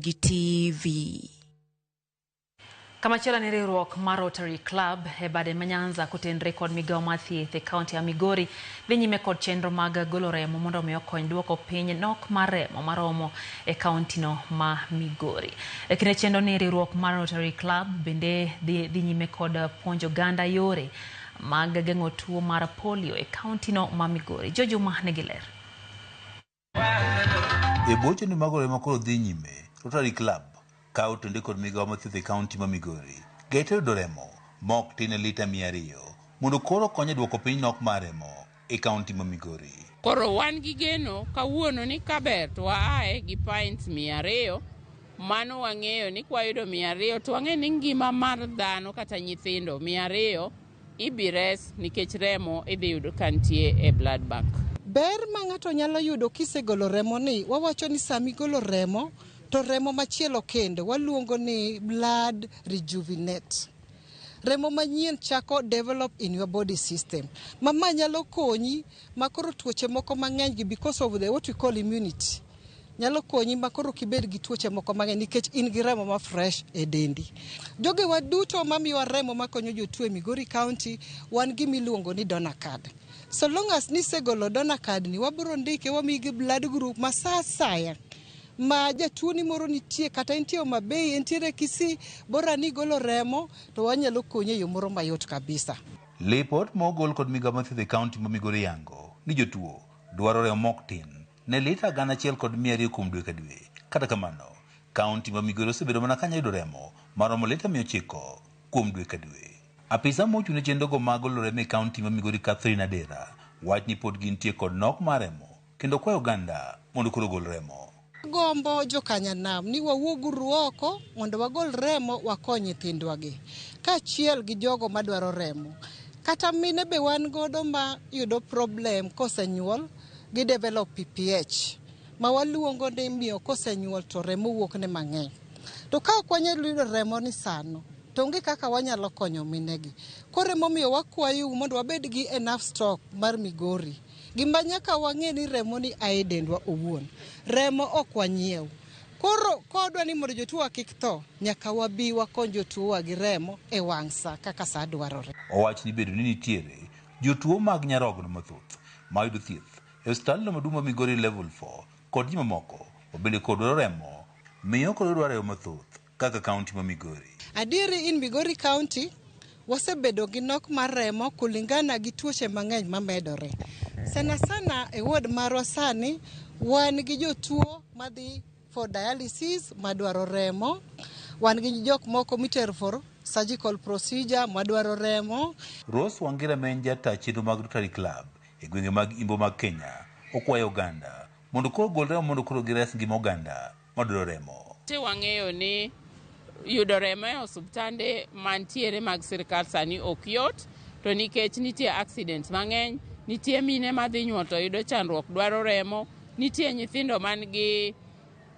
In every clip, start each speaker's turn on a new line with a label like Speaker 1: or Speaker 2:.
Speaker 1: TV.
Speaker 2: Kamachielo ni riwruok mar Rotary Club e bade ma Nyanza kotenre kod migawo mar thieth e kaunti ya Migori dhi nyime kod chenro mag golo remo mondo omi okony duoko piny nok mar remo maromo e kauntino ma Migori. E kinde chenro ni riwruok mar Rotary Club bende dhi nyime kod puonjo oganda yore mag geng'o tuo mar polio e kauntino ma Migori. Jojuma nigi ler.
Speaker 3: E bwo chenro mag golo remo koro dhi nyime, Rotary Club ka otende kod migawo mar thieth e kaunti ma Migori geto yudo remo ma ok tin ne lita 200 mondo koro okony e duoko piny nok mar remo e kaunti ma Migori.
Speaker 4: Koro wan gi geno kawuono ni kaber to waaye gi pints 200. Mano wang'eyo ni kwayudo 200 to wang'eyo ni ngima mar dhano kata nyithindo 200 ibires nikech remo idhi yudo ka nitie e blood bank.
Speaker 5: Ber ma ng'ato nyalo yudo kisegolo remo ni, wawacho ni sami golo remo to remo machielo kendo waluongo ni blood rejuvenate. Remo manyien chako develop in your body system. Ma ma nyalo konyi ma koro tuoche moko mang'eny gi because of the what we call immunity. Nyalo konyi ma koro ok ibed gi tuoche moko mang'eny nikech in gi remo ma fresh e dendi. Jogewa duto mamiyowa remo makonyo jotuo e Migori County wan gimiluongo ni donor card. So long as nisegolo donor card ni, wabiro ndike, wamiyi gi blood group ma sa asaya ma jatuo ni moro nitie kata entie Homa Bay, entiere Kisii, bora ni igolo remo to wanyalo konyi e yo moro mayot kabisa.
Speaker 3: Lipot ma ogol kod migawo mar thieth e kaunti ma Migori yango ni jotuo dwaro remo mok tin ne lita 1200 kuom dwe ka dwe. Kata kamano, kaunti ma Migori osebedo mana ka yudo remo maromo lita 900 kuom dwe ka dwe. Apisa mochung' ne chenrogo mag golo remo e kaunti ma Migori, Catherine Adera, wach ni pod gintie kod nok mar remo kendo kwayo oganda mondo koro ogol remo.
Speaker 5: Gombo jokanyanam ni wawuoguru oko mondo wagol remo wakony nyithindwa gi kaachiel gi jogo madwaro remo. Kata mine be wan godo ma yudo problem kosenyuol gi develop PPH ma waluongo ni miyo kosenyuol to remo wuok ne mang'eny. To ka ok wanyal yudo remo ni sano, to onge kaka wanyalo konyo minegi. Koro emomiyo wakwayou mondo wabed gi enough stock mar Migori. Gima nyaka wang'e ni remo ni a e dendwa owuon. Remo ok wanyiew. Koro kodwa ni mondo jotuo kik tho, nyaka wabi wakony jotuowa gi remo e wang' sa kaka sa dwarore.
Speaker 3: Owach ni bedo ni nitiere jotuo mag nyarogno mathoth mayudo thieth e osiptandno maduong' ma Migori Level 4 kod ji mamoko mabende kod dwaro remo miyo koro dwaro remo mathoth kaka kaunti ma Migori.
Speaker 5: Adieri in Migori County wasebedo gi nok mar remo kulingana gi tuoche mang'eny mamedore. Sana sana e ward marwa sani wan gi jotuo madhi for dialysis madwaro remo, wan gi jok moko mitero for surgical procedure madwaro remo.
Speaker 3: Rose Wangira ma en jata chenro mag Rotary Club e gwenge mag Imbo mag Kenya okwayo oganda mondo koro ogol remo mondo koro gires ngima oganda madwaro remo.
Speaker 4: Te wang'eyo ni yudo remo e osuptande mantiere mag sirikal sani ok yot, to nikech nitie accidents mang'eny, nitie mine madhi nyuol to yudo chandruok dwaro remo, nitie nyithindo man gi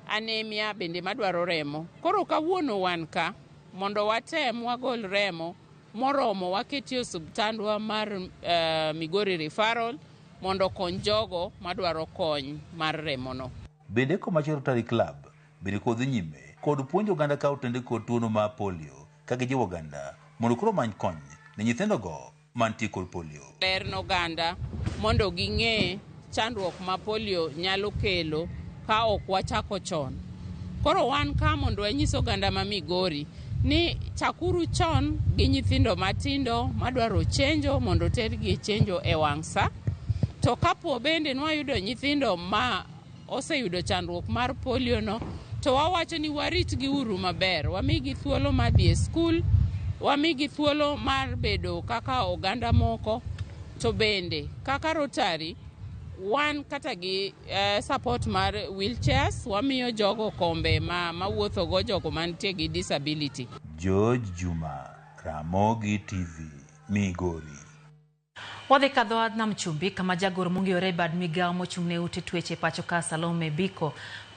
Speaker 4: anemia bende madwaro remo. Koro kawuono wan ka mondo watem wagol remo moromo waketie osuptandwa mar Migori Referral mondo okony jogo madwaro kony mar remono.
Speaker 3: Bende komachielo, Rotary Club bende kod dhi nyime kod puonjo oganda ka otende kod tuono mar polio ka gijiwo oganda mondo koro omany kony ne nyithindogo mantie kod polio.
Speaker 4: Ler ne oganda mondo ging'e chandruok ma polio nyalo kelo ka ok wachako chon. Koro wan ka mondo wanyis oganda ma Migori ni chakuru chon gi nyithindo matindo madwaro chenjo mondo otergi e chenjo e wang' sa. To kapo bende nwayudo nyithindo ma oseyudo chandruok mar polio no, to wawacho ni waritgi uru maber, wamigi thuolo mar dhi e skul, wamigi thuolo mar bedo kaka oganda moko, to bende kaka Rotary wan kata gi support mar wheelchairs, wamiyo jogo kombe ma mawuothogo jogo mantie gi disability.
Speaker 3: George Juma, Ramogi TV, Migori.
Speaker 2: Wadhi kadho nam chumbi kama jagoro mong'iyore e bad migawo mochung' ne ute tweche pacho ka, Salome Biko.